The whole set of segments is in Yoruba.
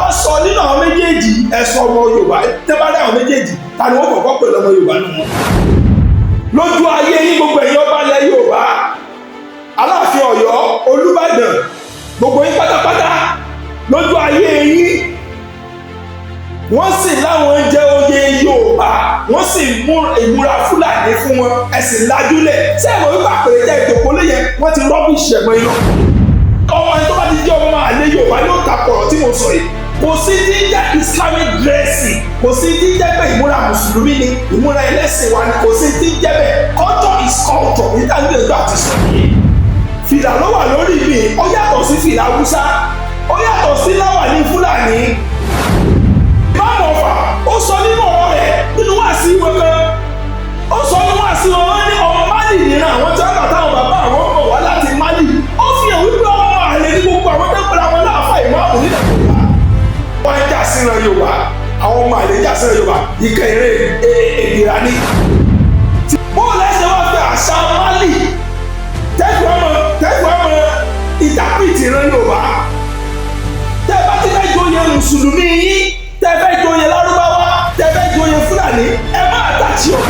Wá sọ nínú àwọn méjèèjì, ẹ sọ ọmọ Yorùbá. Tẹ́ bá dé àwọn méjèèjì, ta ni wọ́n kọ́kọ́ pè lọ́mọ Yorùbá nù wọn? Lójú ayé yín, gbogbo ẹ̀yin ọba ilẹ̀ Yorùbá, Aláàfin Ọ̀yọ́, Olúbàdàn, gbogbo yín pátápátá, lójú ayé yín, wọ́n sì láwọn ń jẹ oyè Yorùbá, wọ́n sì mú ìmúra Fúlàní fún wọn. Ẹ sì lajúlẹ̀. Sẹ́ẹ̀mọ̀ wípé àpèrè jẹ́ ìjòkó yẹn, wọ́n ti rubbish ẹ̀mọ́ iná? Ọmọ ẹni tó bá ti jẹ́ ọmọ àlè Yorùbá yóò takọ̀rọ̀ tí mo sọ yìí. Kò sí tí ń jẹ́ Islamic dressing, kò sí tí ń jẹ́ pé ìmúra mùsùlùmí ni, ìmúra ẹlẹ́sìn wa ni. Kò sí tí ń jẹ́ bẹ́ẹ̀. Culture is culture. Níta nílò ìgbà àti sọ yìí, fìlà ló wà lórí mi, ó yàtọ̀ sí fìlà Haúsá, ó yàtọ̀ sí láwàní Fúlàní. Ìmáàmù Ọ̀fà, ó sọ nínú ọ̀rọ̀ rẹ̀ nínú wáàsí wọn kan, ó sọ nínú wáàsí wọn, wọ́n ní ọmọ Málì nìran àwọn tí wọ́n gbà táwọn bàbá àwọn bọ̀ wá láti Málì. Ó fi hàn wípé ọmọ àlè ní gbogbo àwọn tó ń pera wọn láàfà ìmáàmù nílẹ̀ Yorùbá. Wọ́n ń jà síran Yorùbá, àwọn ọmọ àlè ń jà síran Yorùbá. Ìkà eré èdèrà ni. Bóòlù ẹsẹ̀ wá fi àṣà Málì tẹ́gbọ̀n ọmọ interpret ìran Yorùbá. Tẹ́ bá ti fẹ́ joyè mùsùlùmí yín, tẹ́ fẹ́ joyè lárúbáwá, tẹ́ fẹ́ joyè Fúlàní, ẹ má àtàtì ọ̀.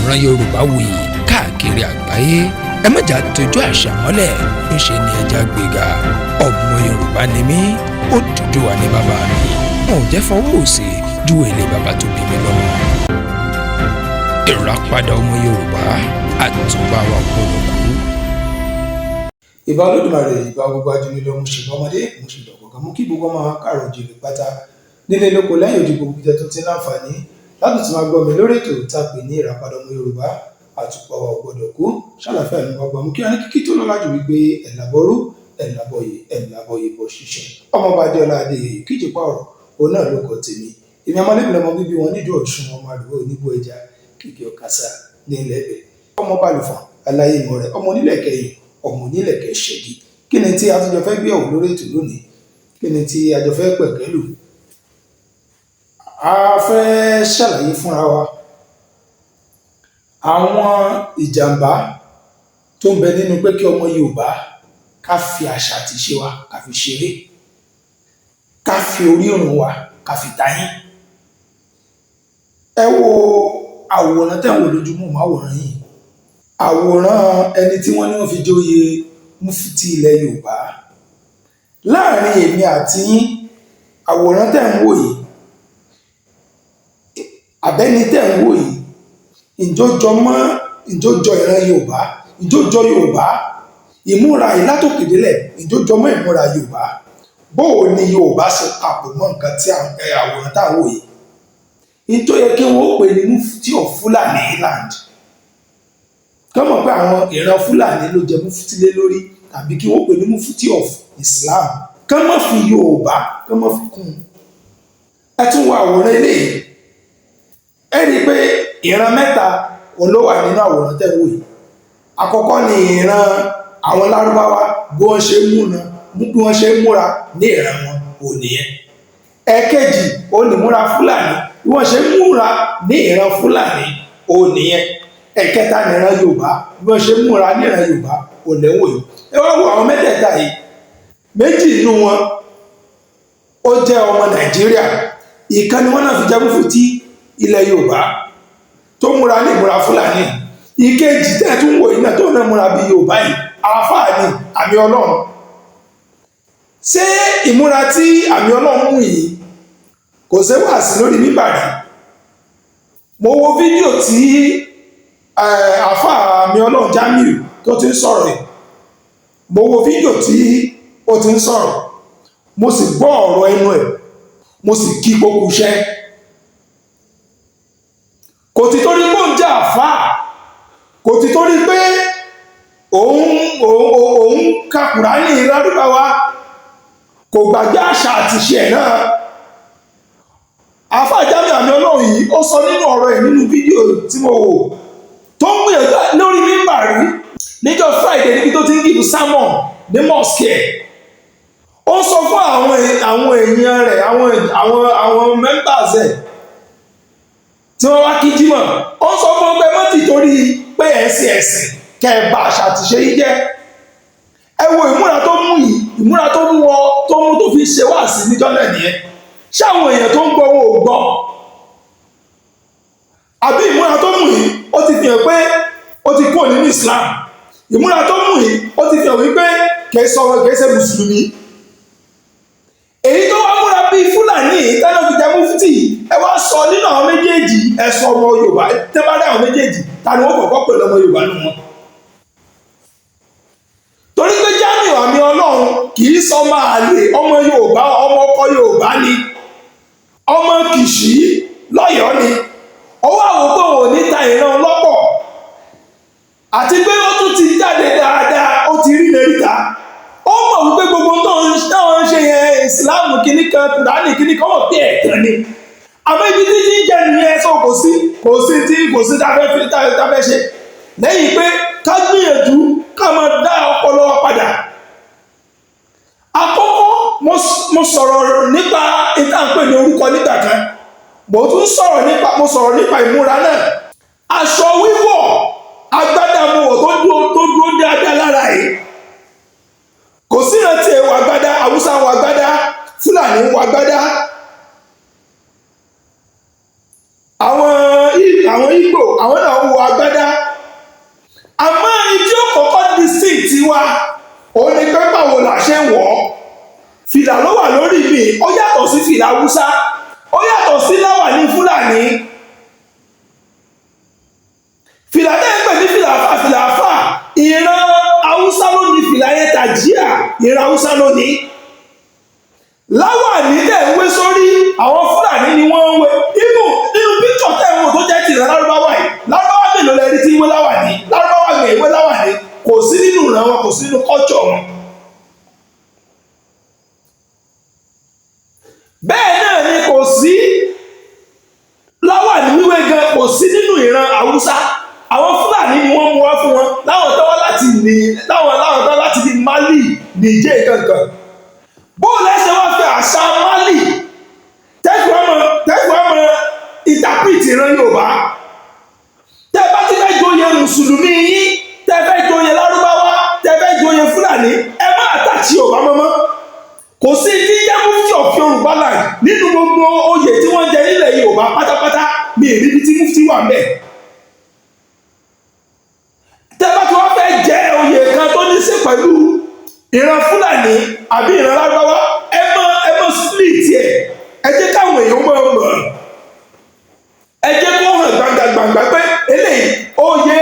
Ìran Yorùbá wuyì káàkiri àgbáyé. Ẹ má jà tójú àṣà mọ́lẹ̀, ńṣe ni ẹja gbéga. Ọmọ Yorùbá ni mí, Odùduwà ní bàbá mi. Wọn ò jẹ́ fọwọ́ òsì ju èlé bàbá tó bí mi lọ́mọ. Ìràpadà ọmọ Yorùbá, àtúbà wa gbọ́dọ̀ kú. Ìbà Olódùmarè, ìbà gbogbo ajínigbé, mo ṣèbà ọmọdé, mo ṣèbà gbọ̀ngàn, mú kí gbogbo ọmọ káàrọ̀ òjìrì pátá nílé lóko lẹ́yìn odi, gbogbo ìjẹ tó ti láǹfààní láti tún máa gbọ́ mi lórí ètò tá a pè ní Ìràpadà ọmọ Yorùbá, àtùpà wa ò gbọ́dọ̀ kú. Ṣàlàfíà ní gbogbo mú kí wọn ní kíkí tó lọ́lá jù wípé ẹ̀làbọ̀rú, ẹ̀làbọ̀yè, ẹ̀làbọ̀yè bọ̀ ṣiṣẹ́. Ọmọọba Adéọlá Adéyẹyè kíjìpá ọ̀rọ̀ òun náà ló kọ tèmi. Èmi ọmọlẹ́bí lọmọ bíbí wọn nídìí Ọ̀ṣun, ọmọ àdúgbò oníbó ẹja kìkì ọ̀kasà ní ilẹ̀ ẹ̀bẹ̀, ọmọ balùfọ̀n aláyé ìmọ̀ rẹ̀, ọmọ onílẹ̀ kẹyìn, ọmọ onílẹ̀ kẹṣẹ́gi. Kí ni tí a tún jọ fẹ́ gbé ọ̀hún lórí ètò lónìí? Kí ni tí a jọ fẹ́ pẹ̀kẹ́lù? A fẹ́ ṣàlàyé fúnra wa àwọn ìjàmbá tó ń bẹ nínú pé kí ọmọ Yorùbá ká fi àṣà àti ìṣe wa ká fi ṣeré, ká fi orírun wa ká fi tayín. Ẹ wo àwòrán tẹ́ ń wò lójúmọ́ àwòrán yìí, àwòrán ẹni tí wọ́n ní wọ́n fi joyè mufti ilẹ̀ Yorùbá. Láàrin èmi àti yín, àwòrán tẹ́ ń wò yìí, àbẹ́ni tẹ́ ń wò yìí, ìjọjọ mọ́ ìjọjọ ìran Yorùbá? Ìjọjọ Yorùbá? Ìmúra yìí látòkè délẹ̀, ìjọjọ mọ́ ìmúra Yorùbá? Bóò ni Yorùbá ṣe papọ̀ mọ́ nǹkan tí àwòrán tá à ń wò yìí? Nítorí yẹ kí wọ́n ó pè ní mufti of Fulani land, kí wọ́n mọ̀ pé àwọn ìran Fúlàní ló jẹ mufti lé lórí, tàbí kí wọ́n pè ní mufti of Islam, kí wọ́n má fi Yorùbá, kí wọ́n má fi kún un. Ẹ tún wo àwòrán eléyìí. Ẹ rí i pé ìran mẹ́ta òun ló wà nínú àwòrán tẹ́ ń wò yìí. Àkọ́kọ́ ni ìran àwọn Lárúbáwá, bí wọ́n ṣe ń múra, bí wọ́n ṣe ń múra ní ìran wọn ò nìyẹn. Ẹ̀kejì, ó ní múra Fúlàní, bí wọ́n ṣe ń múra ní ìran Fúlàní ò nìyẹn. Ẹ̀kẹta ní ìran Yorùbá, bí wọ́n ṣe ń múra ní ìran Yorùbá ò lẹ́wọ̀ yìí. Ẹ wá wo àwọn mẹ́tẹ̀ẹ̀ta yìí. Méjì nínú wọn, ó jẹ́ ọmọ Nàìjíríà. Ìkan ni wọ́n náà fi jẹ́ mufti ilẹ̀ Yorùbá tó múra ní ìmúra Fúlàní. Ìkejì tẹ́ ẹ̀ tún wò yìí náà, tó náà múra bí Yorùbá yìí, àáfàá ni, àmì Ọlọ́run. Ṣé ìmúra tí àmì Ọlọ́run mú yìí kò ṣe wà sí lórí mímbàrí? Mo wo fídíò tí àáfàá àmì Ọlọ́run Jamiu tó ti ń sọ̀rọ̀ yìí. Mo wo fídíò tí ó ti ń sọ̀rọ̀, mo sì gbọ́ ọ̀rọ̀ ẹnu ẹ̀, mo sì kí kókù iṣẹ́. Kò ti torí pé òun jẹ́ àáfàá, kò ti torí pé òun ka Kùránì lárúbáwá, kò gbàgbé àṣà àti ìṣe ẹ̀ náà. Àáfàá Jamiu àmì Ọlọ́run yìí, ó sọ nínú ọ̀rọ̀ ẹ̀ nínú fídíò tí mo wò tó ń gbìyànjú lórí mímbàrí níjọ́ Friday, níbi tó ti ń give sermon ní mosque ẹ̀. Ó sọ fún àwọn èèyàn rẹ̀, àwọn members ẹ̀ tí wọ́n wá kí jímọ̀, ó sọ fún wọn pé mọ́ ti torí pé ẹ̀sìn ẹ̀sìn kẹ́ ẹ bá àṣà àti ṣe yín jẹ́. Ẹ wo ìmúra tó mú yìí, ìmúra tó mú ọ tó mú. fi ṣe wáàsí níjọ́ náà nìyẹn. Ṣé àwọn èèyàn tó ń gbọ́ wọn ò gbọ́? Àbí ìmúra tó mú yìí, ó ti fi hàn pé ó ti kúrò nínú Islam? Ìmúra tó mú yìí, ó ti fi hàn wípé kìí sọ̀rọ̀, kìí ṣe mùsùlùmí. Èyí tó wá múra bíi Fúlàní tẹ́lẹ̀ fi jẹ mufti, ẹ wá sọ nínú àwọn méjèèjì, ẹ sọ ọmọ Yorùbá. Tẹ́ bá dé àwọn méjèèjì, ta ni wọ́n kọ́kọ́ pè lọ́mọ Yorùbá nù wọn? Torí pé Jamiu Àmì Ọlọ́run kì í sọ máa lè ọmọ Yorùbá, ọmọ ọkọ Yorùbá ni, ọmọ Kìṣí lọ́yọ̀ọ́ ni. Ó wá wò pé òun ò ní ta ìran lọ́pọ̀, àti pé ó tún ti jáde dáadáa, ó ti rí lẹ́rìíta, ó mọ̀ wípé gbogbo tó ń táwọn ń ṣe yẹn, ìsìláàmù kìíní kan, kùránì kìíní kan, wọ́n pé ẹ̀tàn ni. Àmọ́ ibi tí tí ń jẹ nìyẹn. Sọ kò sí tí kò sí táfẹ́ fi táfẹ́ ṣe lẹ́yìn pé ká gbìyànjú ká máa dá ọpọlọ wa padà. Àkọ́kọ́, mo sọ̀rọ̀ nípa ìtànpè ní orúkọ nígbà kan. Mo tún sọ̀rọ̀ nípa, mo sọ̀rọ̀ nípa ìmúra náà, aṣọ wíwọ̀, agbádá mo wọ̀ tó dúró dáadáa lára yìí. Kò sí ìrántí ẹ̀ wọ agbádá. Haúsá wọ agbádá, Fúlàní wọ agbádá, àwọn Ìgbò, àwọn náà wọ agbádá. Àmọ́ ìdí ó kọ́kọ́ distinct wa, òun ni pé báwo là ṣe ń wọ̀ ọ́. Fìlà ló wà lórí mi, ó yàtọ̀ sí fìlà Haúsá, ó yàtọ̀ sí láwàní Fúlàní. Fìlà tẹ́ ń pè ní fìlà àfà, fìlà àfà, ìran Haúsá ló ní fìlà yẹn, tàjíà, ìran Haúsá ló ní. Láwàní tẹ̀ ń wé sórí, àwọn Fúlàní ni wọ́n ń wé. Inú nínú píkṣọ̀ tẹ̀ ń wò tó jẹ́ tìran Lárúbáwá yìí, Lárúbáwá mélòó lẹ rí tí ń wé láwàní? Lárúbáwá gbẹ̀ wé láwàní, kò sí nínú ìran wọn, kò sí nínú culture wọn. Bẹ́ẹ̀ náà ni kò sí láwàní wíwé gan, kò sí nínú ìran Haúsá. Àwọn Fúlàní ni wọ́n mú wá fún wọn, láwọn tó wá láti ní láwọn tó wá láti ní Mali, Niger kankan. Bóòlù ẹsẹ̀ wá fi àṣà Mali tẹ́fù wá mọ interpret ìran Yorùbá. Tẹ́ bá ti fẹ́ joyè mùsùlùmí yín, tẹ́ fẹ́ joyè Lárúbáwá, tẹ́ fẹ́ joyè Fúlàní, ẹ má àtàkì Yorùbá mọ́mọ́. Kò sí tí jẹ́ mufti of Yorùbá land. Nínú gbogbo oyè tí wọ́n jẹ nílẹ̀ Yorùbá pátápátá, mi ì ríbi tí mufti wà ń bẹ̀. Tẹ́ bá ti wá fẹ́ jẹ oyè kan tó ní sí pẹ̀lú ìran Fúlàní àbí ìran Lárúbáwá, ẹ mọ split ẹ. Ẹ jẹ́ káwọn èèyàn mọ̀ mọ̀, ẹ jẹ́ kó hàn gbangba-gbangba pé eléyìí, oyè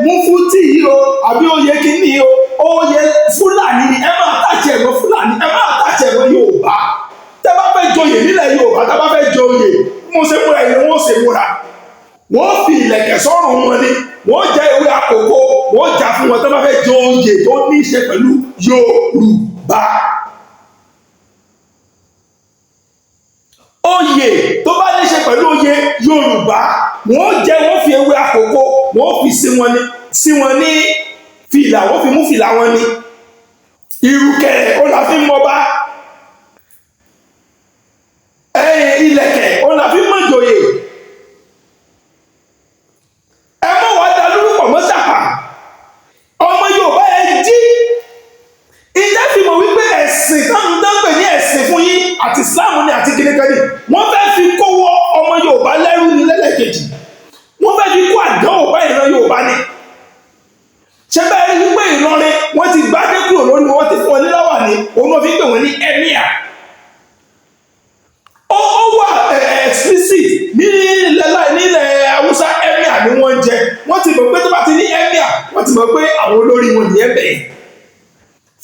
mufti yìí o, àbí oyè kìíní o, oyè Fúlàní ni. Ẹ máa tàjẹ̀ ẹ̀mọ́ Fúlàní, ẹ máa tàjẹ̀ ẹ̀mọ́ Yorùbá. Tẹ́ bá fẹ́ joyè nílẹ̀ Yorùbá, tẹ́ bá fẹ́ joyè, bí mo ṣe múra yìí, wọ́n ṣe múra, wọ́n fi ìlẹ̀kẹ̀ sọ́rùn wọn ni, wọ́n jẹ́ ewé àkókò, wọ́n jà fún wọn tẹ́ bá fẹ́ joyè tó ní í ṣe pẹ̀lú Yorùbá. Oyè tó bá ní í ṣe pẹ̀lú oyè Yorùbá, wọ́n jẹ́, wọ́n fi ewé àkókò, wọ́n fi sí wọn ní fìlà, wọ́n fi mú fìlà wọn ní ìrùkẹ̀rẹ̀, ó là fi mọba ẹ̀yìn, ìlẹ̀kẹ̀ ó là fi mọ̀jòyè. Ẹ mọ̀ wá da lórúkọ mọ́ sàpà. Ọmọ Yorùbá, ẹ jí. Ìjẹ́ fi mọ̀ wípé ẹ̀sìn táwọn tó ń pè ní ẹ̀sìn fún yín, àti Islam ni àti kìnìkan ni, wọ́n fẹ́ fi kówó ọmọ Yorùbá lẹ́rú ní. Lẹ́lẹ́kejì, wọ́n fẹ́ fi kó àdánwò bá ìran Yorùbá ni. Ṣé bẹ́ẹ̀ rí wípé Ìlọrin, wọ́n ti gbádé kúrò lórí wọn, wọ́n ti fún wọn ní láwàní, òun náà fi ń pè wọ́n ní emir. Ó wà explicit nílẹ̀ Haúsá, emir ni wọ́n ń jẹ. Wọ́n ti mọ̀ pé tó bá ti ní emir, wọ́n ti mọ̀ pé àwọn olórí wọn nìyẹn bẹ̀yẹn.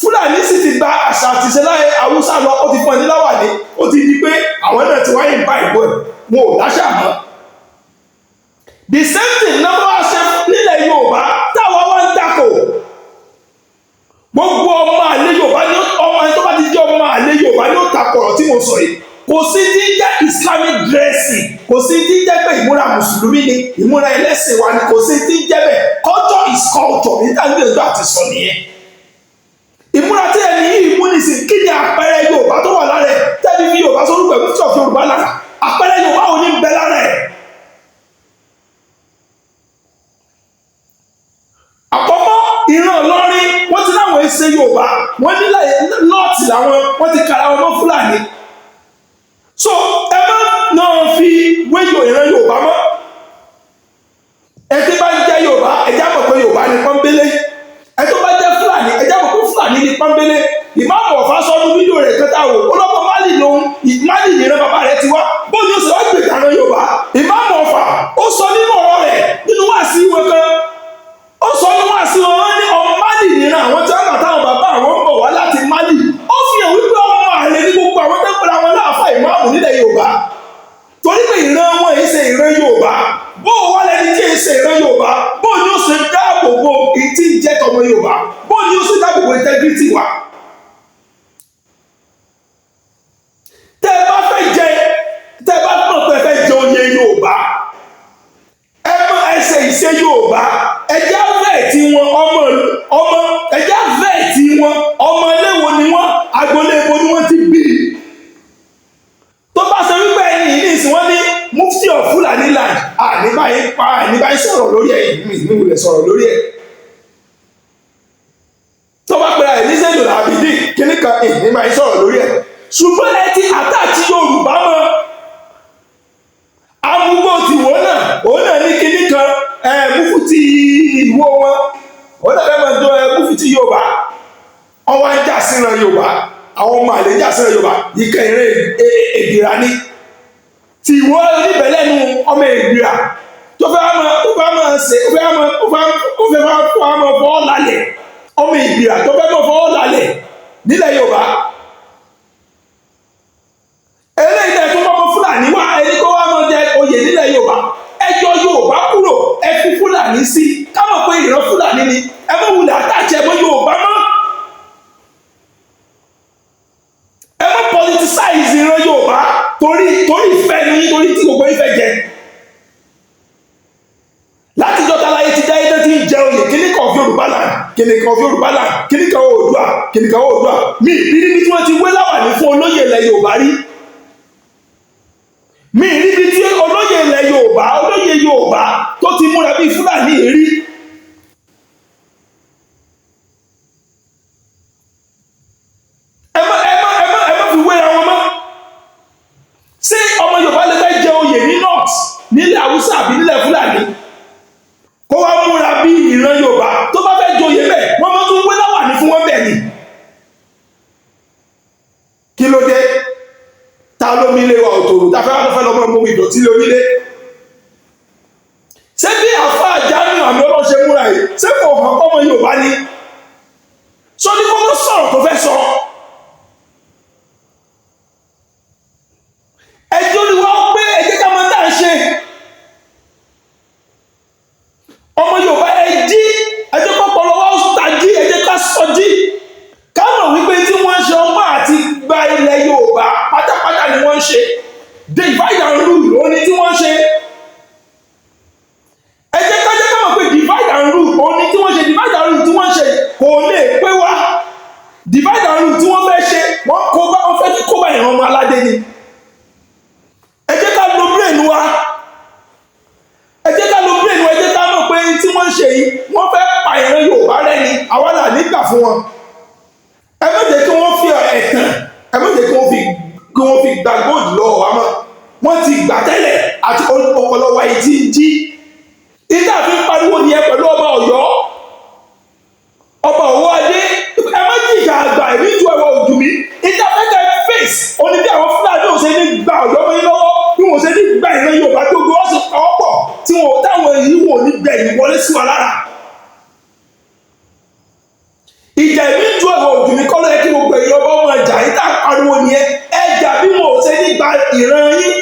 Fúlàní sì ti gba àṣà àtìṣe láyé Haúsá lọ, ó ti fún ẹ ní láwàní, ó ti di pé àwọn náà ti wáyé bá ìbò ẹ̀, wọn ò dáṣà mọ́. The same thing náà wá ṣe nílẹ̀ Yorùbá táwa wá ń takò. Gbogbo ọmọ àlè Yorùbá ní, ọmọ ẹni tó bá ti jẹ́ ọmọ àlè Yorùbá ní ó takò ọ̀rọ̀ tí mo sọ yìí. Kò sí tí ń jẹ́ Islamic dressing, kò sí tí ń jẹ́ pé ìmúra mùsùlùmí ni, ìmúra ẹlẹ́sìn wa ni, kò sí tí ń jẹ́ bẹ́ẹ̀. Culture is culture. Ní táwọn ìgbìyànjú àti sọ nìyẹn. Ìmúra tí ẹni yìí mú nìsín, kí ni àpẹẹrẹ Yorùbá tó wà lára ẹ̀ tẹ́lẹ̀ fi Yorùbá sórúkọ ẹ̀, fífẹ́ Yorùbá lára? Àpẹẹrẹ Yorùbá ò ní bẹ lára ẹ̀. Àkọ́kọ́, ìran Ìlọrin, wọ́n ti láwọn ẹsẹ̀ Yorùbá, wọ́n ní nọ́ọ̀tì làwọn, wọ́n ti kara wọn mọ́ Fúlàní. wò, ó lọ́mọ Mali lòun, Mali nìran bàbá rẹ̀ ti wá. Bó ni ó sì wá gbèjà ìran Yorùbá? Ìmáàmù Ọ̀fà, ó sọ nínú ọ̀rọ̀ rẹ̀ nínú wáàsí wọn kan, ó sọ nínú wáàsí wọn, wọ́n ní ọmọ Mali nìran àwọn tí wọ́n gbà táwọn bàbá àwọn ń bọ̀ wá láti Mali. Ó fi hàn wípé ọmọ àlè ní gbogbo àwọn tó ń pera wọn láàfà ìmáàmù nílẹ̀ Yorùbá, torí pé ìran wọn yìí ṣe ìran Yorùbá. Bó o wá lẹni tí yìí ṣe ìran Yorùbá, bó ni ó ṣe dáàbò bo ìtí ń jẹ́ tọmọ Yorùbá? Bó ni ó ṣe dáàbò bo integrity wa? Tẹ́ ẹ bá fẹ́ jẹ, tẹ́ ẹ bá mọ̀ pé ẹ fẹ́ jẹ oyè Yorùbá, ẹ mọ ẹsẹ̀ ìṣe Yorùbá. Ẹjẹ́ vẹ́ẹ̀tì wọn ọmọ ọmọ, ẹjẹ́ vẹ́ẹ̀tì wọn ọmọ iléwo ni wọ́n, agboolé ibo ni wọ́n ti bí i. Tó bá ṣe wípé ẹni yìí ní ìsìn wọn ní Mufti of Fulani land, àní báyìí pa, àní báyìí sọ̀rọ̀ lórí ẹ̀, ìwúlẹ̀ sọ̀rọ̀ lórí ẹ̀. Tó bá pera ẹ̀ ní sẹ́yìn làbìdí kíní kan, ìní báyìí sọ̀rọ̀ lórí ẹ̀. Ṣùgbọ́n ẹ ti àtàtì Yorùbá mọ́ amúgbó ti wò náà, òun náà ní kíní kan ẹ Mufti ìwó wọn, òun náà fẹ́ máa jọ ẹ Mufti Yorùbá. Ọwọ́ ń jà síran Yorùbá, àwọn ọmọ àlè ń jà síran Yorùbá. Ìkà ìrìn Ègbìrà ni tí ìwọ oníbẹ̀lẹ́nu ọmọ Ègbìrà tó fẹ́ máa tó fẹ́ máa ṣe ó fẹ́ máa ó fẹ́ ó fẹ́ máa fọ́ máa fọ́ lálẹ̀, ọmọ Ègbìrà tó fẹ́ máa fọ́ lálẹ̀ nílẹ̀ Yorùbá. Eléyìí tẹ̀ tó mọ́mọ́ Fúlàní wá, ẹni kó wá máa jẹ oyè nílẹ̀ Yorùbá. Ẹ yọ Yorùbá kúrò, ẹ fi Fúlàní sí, ká mọ̀ pé ìran Fúlàní ni. Ẹ mọ̀ wulẹ̀ àtàjẹ mọ́ Yorùbá mọ́, ẹ mọ̀ politicize ìran Yorùbá torí ìfẹ́ ni, torí tí gbogbo ìfẹ́ jẹ látijọ́ táláyé ti dáyé tó ti ń jẹ oyè. Kíní kan fi Yorùbá land, kíní kan fi Yorùbá land, kíní kan Oòduà, kíní kan Oòduà. Mi ìbí níbi tí wọ́n ti wé láwàní fún olóyè ilẹ̀ Yorùbá rí. Mi níbi tí olóyè ilẹ̀ Yorùbá, olóyè Yorùbá tó ti múra bíi Fúlàní rí. Ẹ má ẹ má ẹ má ẹ má fi wéra wọn mọ́. Ṣé ọmọ Yorùbá lè fẹ́ jẹ oyè ní north, nílẹ̀ Haúsá àbí nílẹ̀ Fúlàní, kó wá múra bí ìran Yorùbá? Tó bá fẹ́ joyè bẹ́ẹ̀, wọ́n máa tún wé láwàní fún wọn bẹ́ẹ̀ ni. Kí ló dé? Ta ló mi lé wa òtòrò tá fẹ́ wá fẹ́ lọ́mọ mú ìdọ̀tí lé onílé? Ṣé bí àfa Jamiu àmì ọlọ́ṣẹ́ múra yìí, ṣé kò hàn ọmọ Yorùbá ni? Sọ ní kókó sọ̀rọ̀ tó fẹ́ sọ. Ẹjọ́ ni wọ́n pé ẹ jẹ́ ká máa tá à ń ṣe. Ọmọ Yorùbá, ẹ jí, ẹ jẹ́ kó pọlọ wá tají, ẹ jẹ́ ká sọ jí, ká mọ̀ wípé tí wọ́n ń ṣe ọmọ àti gba ilẹ̀ Yorùbá pátápátá ni wọ́n ń ṣe. Divide and rule òun ni tí wọ́n ń ṣe. Ẹ jẹ́ ká jẹ́ ká mọ̀ pé divide and rule òun ni tí wọ́n ṣe. Divide and rule tí wọ́n ń ṣe kò lè pé wá. Divide and rule tí wọ́n fẹ́ ṣe, wọ́n kó bá, wọ́n fẹ́ kí kó bá ìran ọmọ aládé ni. Ẹ jẹ́ ká lo brain wa, ẹ jẹ́ ká lo brain wa. Ẹ jẹ́ ká mọ̀ pé tí wọ́n ń ṣe yìí, wọ́n fẹ́ pa ìran Yorùbá rẹ́ ni. Àwa là nígbà fún wọn. Ẹ má jẹ́ kí wọ́n fi ẹ̀tàn, ẹ má jẹ́ kí wọ́n fi gba gold lọ́wọ́ wa mọ́. Wọ́n ti gbà tẹ́lẹ̀ àti ọpọlọ wa yìí ti ń jí. Ìdá fi ń pariwo nìyẹn pẹ̀lú ọba Ọ̀yọ́, ọba Òwò Adé. Ẹ má jìjà àgbà, èmi ju ẹwọ òjò mi. Ìdá fẹ́kẹ̀ face òní bí àwọn Fúlàní ò ṣe ní gba Ọ̀yọ́ mọ́ yín lọ́wọ́, bí wọ́n ṣe ní gba ìran Yorùbá gbogbo ọ̀sùn pàwọ́pọ̀ tí wọ́n táwọn èyí wò ní gbẹ̀yìn wọlé sí wa lára. Ìjà èmi ju ẹwọ òjò mi kọ́ ló yẹ kí gbogbo èyí ọba ọmọ ìjà yìí tá a pariwo nìyẹn. Ẹ jà bí wọn ò ṣe ní gba ìran yín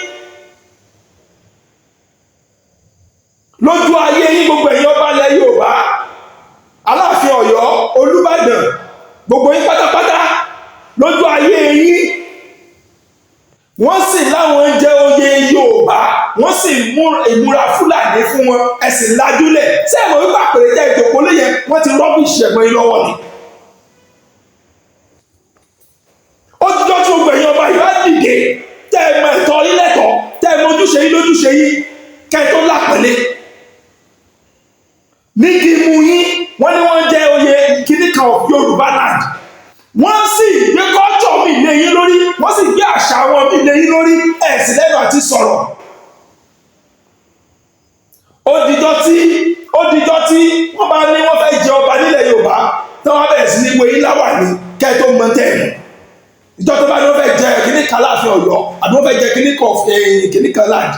lójú ayé yín. Gbogbo ẹ̀yin ọba ilẹ̀ Yorùbá, Aláàfin Ọ̀yọ́, Olúbàdàn, gbogbo yín pátápátá, lójú ayé yín, wọ́n sì láwọn ń jẹ oyè Yorùbá, wọ́n sì mú ìmúra Fúlàní fún wọn. Ẹ sì lajúlẹ̀. Ṣé ẹ mọ̀ wípé àpèrè jẹ́ ìjòkó lóye, wọ́n ti rọ́bìṣì ẹ̀gbọ́n yín lọ́wọ́ ni. Ó ti jọ́ tí gbogbo ẹ̀yin ọba yìí bá dìde, tẹ́ ẹ mọ ẹ̀tọ́ yín lẹ́tọ̀ọ́, tẹ́ ẹ mọ ojúṣe yín lójúṣe yín, kẹ́ ẹ tó lápẹ̀lẹ́ nígi mú yín. Wọ́n ní wọ́n jẹ́ oyè kíní kan of Yorùbá land, wọ́n sì gbé kọ́jọ́ mi lé yín lórí, wọ́n sì gbé àṣà wọn mi lé yín lórí. Ẹ̀ sì lẹ́nu àti sọ̀rọ̀. Ó dijọ́ tí wọ́n bá ní wọ́n fẹ́ jẹ ọba nílẹ̀ Yorùbá, tí wọ́n bẹ̀rẹ̀ sí ní wé yín láwàní, kẹ́ ẹ tó mọ tẹ́ ẹ̀ mọ̀. Ìjọ tó bá ní wọ́n fẹ́ jẹ kíní kan láàfin Ọ̀yọ́, àbí wọ́n fẹ́ jẹ kíní kan, kíní kan land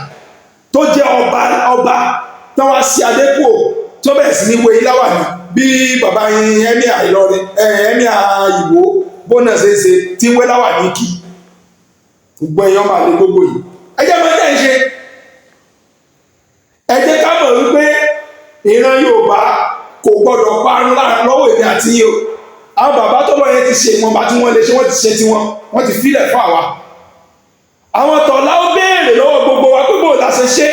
tó jẹ́ ọba, ọba tí wọ́n á sí adékò tó bẹ̀rẹ̀ sí ní wé láwàní, bí bàbá yín Emir Ìlọrin, Emir Ìwó, bóná ṣe é ṣe tí ń wé láwàní kí gbogbo èèyàn máa lè gbogbo yìí. Ẹ jẹ́ máa tẹ̀ ń ṣe. Ẹ jẹ́ ká mọ̀ wípé ìran Yorùbá kò gbọ́dọ̀ parun láàrin lọ́wọ́ èmi àti yín o. Àwọn bàbá tó lọ yẹn ti ṣe ìwọ̀nba tí wọ́n lè ṣe, wọ́n ti ṣe tiwọn, wọ́n ti filẹ̀ fún àwa. Àwọn tọ̀lá ó béèrè lọ́wọ́ gbogbo wa pé bó la ṣe ṣe.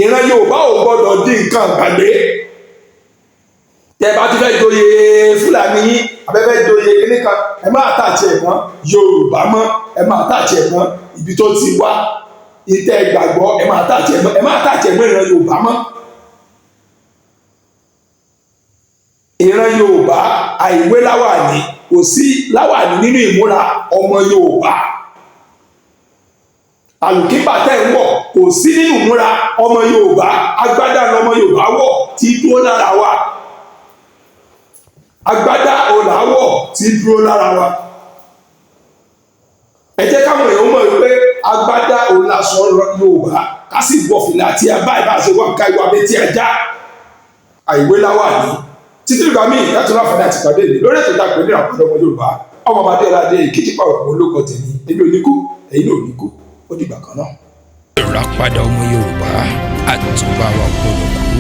Ìran Yorùbá ò gbọ́dọ̀ di nǹkan gbàgbé. Tẹ bá ti fẹ́ joyè Fúlàní yín, abẹ́fẹ́ joyè kíní kan, ẹ máa tààtì ẹ̀ mọ́ Yorùbá mọ́, ẹ máa tààtì ẹ̀ mọ́ ibi tó ti wá, ìtẹ́ gbàgbọ́, ẹ máa tààtì ẹ̀ mọ́, ẹ máa tààtì ẹ̀ mọ́ ìran Yorùbá mọ́. Ìran Yorùbá, àìwé láwàní, kò sí láwàní nínú ìmúra ọmọ Yorùbá. Àlùkíbà tẹ̀ ń wọ̀ kò sí nínú ìmúra ọmọ Yorùbá. Agbádá lọmọ Yorùbá wọ̀ tí dúró lára wa. Agbádá òlàwọ̀ tí dúró lára wa. Ẹ jẹ́ káwọn èèyàn mọ̀ wípé agbádá òlàsọ Yorùbá, ká sì wọ fìlà àti abá ìbáṣe wà ká ìwà abẹ́tí ajá. Àìwé láwàní. Títí ìgbà míì láti rán àfàdé àti ìpàdé mi lórí ètò ìtàkùn ní àpàdé ọmọ Yorùbá, ọmọ ọmọdé ọládé ìkejì pàrọ̀ olóko tèmi. Èmi ò ní kú, ẹ̀yin náà ò ní kú. Ó dìgbà kan náà. Ìràpadà ọmọ Yorùbá, àtúbà wa gbọ́dọ̀ kú.